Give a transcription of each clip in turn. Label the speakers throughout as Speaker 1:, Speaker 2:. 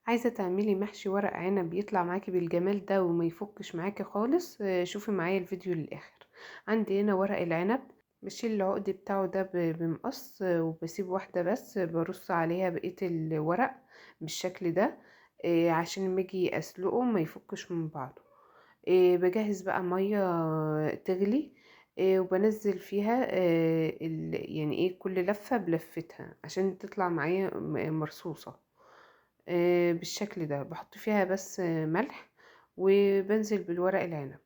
Speaker 1: عايزة تعملي محشي ورق عنب يطلع معاكي بالجمال ده وما يفكش معاكي خالص؟ شوفي معايا الفيديو للآخر. عندي هنا ورق العنب، بشيل العقد بتاعه ده بمقص، وبسيب واحدة بس برص عليها بقية الورق بالشكل ده، عشان لما اجي اسلقه ما يفكش من بعضه. بجهز بقى مية تغلي، وبنزل فيها، يعني ايه كل لفة بلفتها عشان تطلع معايا مرصوصة، بالشكل ده. بحط فيها بس ملح وبنزل بالورق العنب.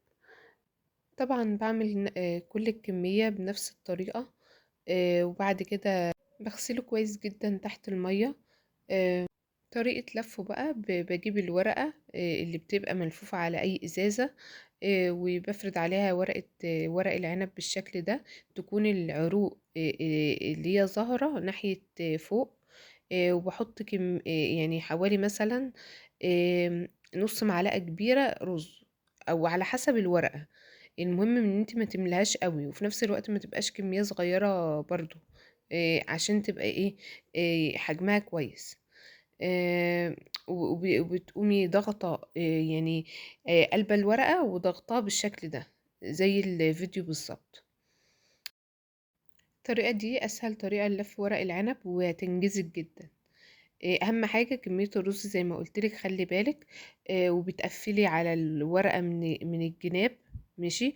Speaker 1: طبعا بعمل كل الكمية بنفس الطريقة، وبعد كده بغسله كويس جدا تحت المية. طريقة لفه بقى، بجيب الورقة، اللي بتبقى ملفوفة على أي إزازة، وبفرد عليها ورق العنب بالشكل ده، تكون العروق، اللي هي ظاهرة ناحية فوق، وبحط يعني حوالي مثلا، نص معلقة كبيرة رز أو على حسب الورقة. المهم ان انت ما تملهاش قوي، وفي نفس الوقت ما تبقاش كمية صغيرة برضو، عشان تبقى حجمها كويس. وبتقومي ضغطة، يعني، قلبة الورقة وضغطها بالشكل ده زي الفيديو بالظبط. الطريقة دي أسهل طريقة للف ورق العنب وهتنجزك جدا. أهم حاجة كمية الرز زي ما قلتلك، خلي بالك، وبتقفلي على الورقة من الجناب، ماشي.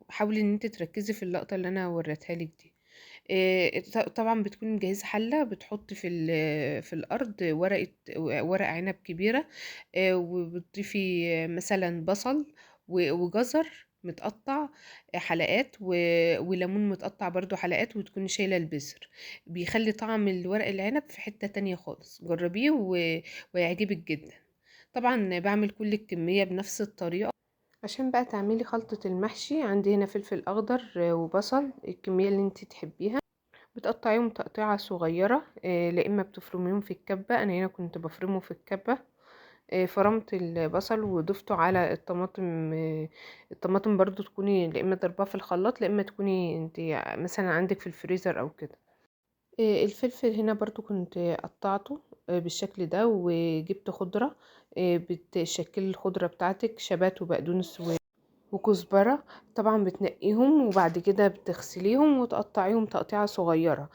Speaker 1: حاولي ان انت تركزي في اللقطة اللي انا وريتها لك دي. طبعا بتكوني مجهزة حلة، بتحطي في الأرض ورق عنب كبيرة، وبتضيفي مثلا بصل وجزر متقطع حلقات، وليمون متقطع برضو حلقات، وتكوني شايلة البذر. بيخلي طعم الورق العنب في حتة تانية خالص، جربيه ويعجبك جدا. طبعا بعمل كل الكمية بنفس الطريقة. عشان بقى تعملي خلطة المحشي، عندي هنا فلفل أخضر وبصل، الكمية اللي انت تحبيها، بتقطعيهم تقطيعة صغيرة، لا إما بتفرميهم في الكبة، أنا هنا كنت بفرمه في الكبة. فرمت البصل وضفته على الطماطم، الطماطم برضو تكوني لا إما ضربها في الخلاط، لا إما تكوني انت مثلا عندك في الفريزر أو كده. الفلفل هنا برضو كنت قطعته، بالشكل ده، وجبت خضرة، بتشكلي الخضرة بتاعتك شبات وبقدونس وكزبرة، طبعا بتنقيهم وبعد كده بتغسليهم وتقطعيهم تقطيعة صغيرة.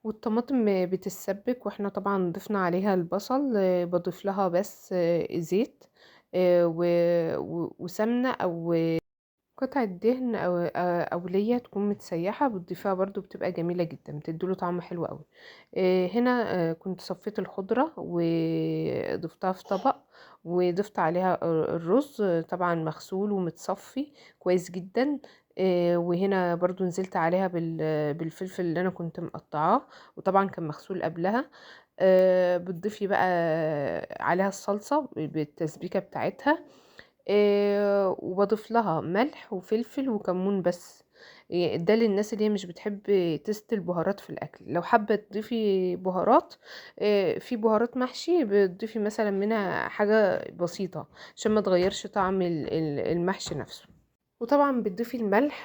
Speaker 1: والطماطم بتتسبك، واحنا طبعا ضفنا عليها البصل، بضيف لها بس، زيت، وسمنة او قطعة دهن او ليا تكون متسيحة، بتضيفها برضو بتبقى جميلة جدا، بتديله طعم حلو قوي. هنا، كنت صفيت الخضرة وضفتها في طبق، وضفت عليها الرز، طبعا مغسول ومتصفي كويس جدا. وهنا برضو نزلت عليها بالفلفل اللي انا كنت مقطعاه، وطبعا كان مغسول قبلها. بتضيفي بقى عليها الصلصة بالتسبيكة بتاعتها، وبضيف لها ملح وفلفل وكمون بس. ده للناس اللي هي مش بتحب تست البهارات في الاكل. لو حابه تضيفي بهارات، في بهارات محشي بتضيفي مثلا منها حاجه بسيطه عشان ما تغيرش طعم المحشي نفسه. وطبعا بتضيفي الملح،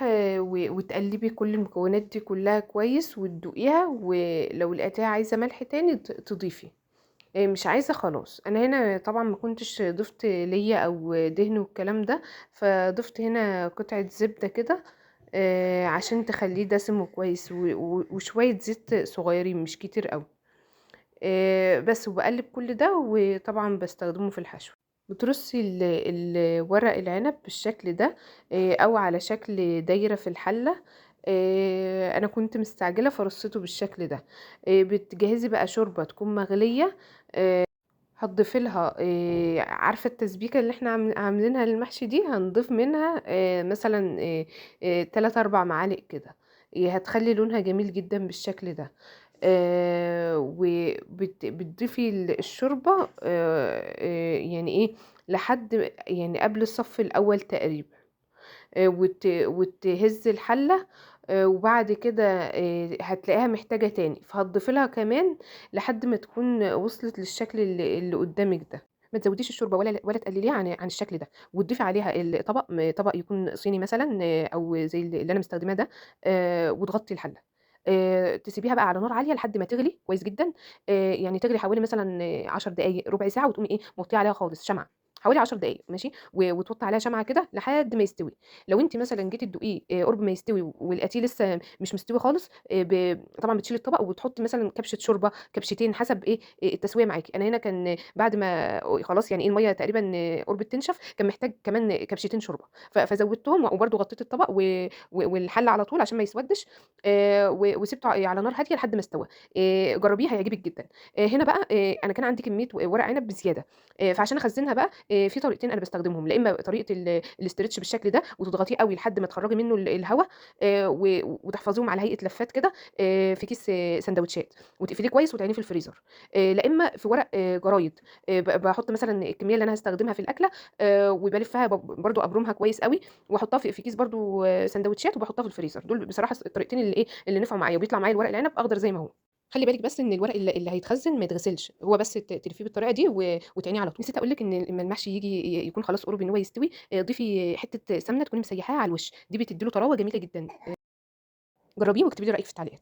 Speaker 1: وتقلبي كل المكونات دي كلها كويس وتدوقيها، ولو لقيتيها عايزه ملح تاني تضيفي، مش عايزه خلاص. انا هنا طبعا ما كنتش ضفت ليا او دهن والكلام ده، فضفت هنا قطعه زبده كده، عشان تخليه دسم وكويس، وشويه زيت صغيرين مش كتير قوي، بس. وبقلب كل ده، وطبعا بستخدمه في الحشو. بترصي ورق العنب بالشكل ده، او على شكل دايره في الحله. انا كنت مستعجله فرصيته بالشكل ده. بتجهزي بقى شوربه تكون مغليه، هتضيفي لها، عارفه التسبيكه اللي احنا عاملينها للمحشي دي، هنضيف منها، مثلا، 3-4 معالق كده، هتخلي لونها جميل جدا بالشكل ده. وبتضيفي الشوربه، يعني ايه لحد يعني قبل الصف الاول تقريبا، وتهز الحله، وبعد كده، هتلاقيها محتاجة تاني، فهتضيفي لها كمان لحد ما تكون وصلت للشكل اللي قدامك ده. ما تزوديش الشوربة ولا تقلليها عن الشكل ده، وتضيفي عليها الطبق، طبق يكون صيني مثلا، او زي اللي انا مستخدماه ده، وتغطي الحلة. تسيبيها بقى على نار عالية لحد ما تغلي كويس جدًا، يعني تغلي حوالي مثلًا 10 دقايق، ربع ساعة، وتقومي إيه، موطية عليها خالص شمعة، حوالي 10 دقايق ماشي، وتوطّي عليها شمعة كده لحد ما يستوي. لو أنتِ مثلًا جيتِ تدوقيه قرب ما يستوي ولقيتيه لسه مش مستوي خالص، ب طبعًا بتشيلي الطبق وبتحطي مثلًا كبشة شوربة، كبشتين حسب إيه، التسوية معاكِ. أنا هنا كان بعد ما خلاص يعني إيه المَيّة تقريبًا قربت تنشف، كان محتاج كمان كبشتين شوربة، فزوّدتهم وبرضه غطيت الطبق و و والحلة على طول عشان ما يسودش، و وسِبته على نار هادية لحد ما استوى. جربيه هيعجبِك جدًا. هنا بقى أنا كان عندي كمية ورق عنب بزيادة، فعشان أخزّنها بقى في طريقتين أنا باستخدمهم، لا إما طريقة الstretch بالشكل ده وتضغطيه أوي لحد ما تخرّجي منه الهوا، و وتحفظيهم على هيئة لفات كده في كيس ساندوتشات، وتقفليه كويس وتعينيه في الفريزر، لا إما في ورق جرايد، باحط مثلًا الكمية اللي أنا هاستخدمها في الأكلة، وبالفّها برضه أبرمها كويس أوي، وأحطها في كيس برضه ساندوتشات وباحطها في الفريزر. دول بصراحة الطريقتين اللي إيه، اللي نفعوا معايا، وبيطلع معايا الورق العنب أخضر زي ما هو. خلّي بالِك بس إن الورق اللي هيتخزّن ما يتغسلش، هو بس تلفيه بالطريقة دي وتعينيه على طول. نسيت أقول لِك إن لمّا المحشي ييجي يكون خلاص قرب إن هو يستوي، ضيفي حتة سمنة تكوني مسيّحاها على الوش، دي بتدّي له طراوة جميلة جدًا. جربيه واكتبي لي رأيِك في التعليقات.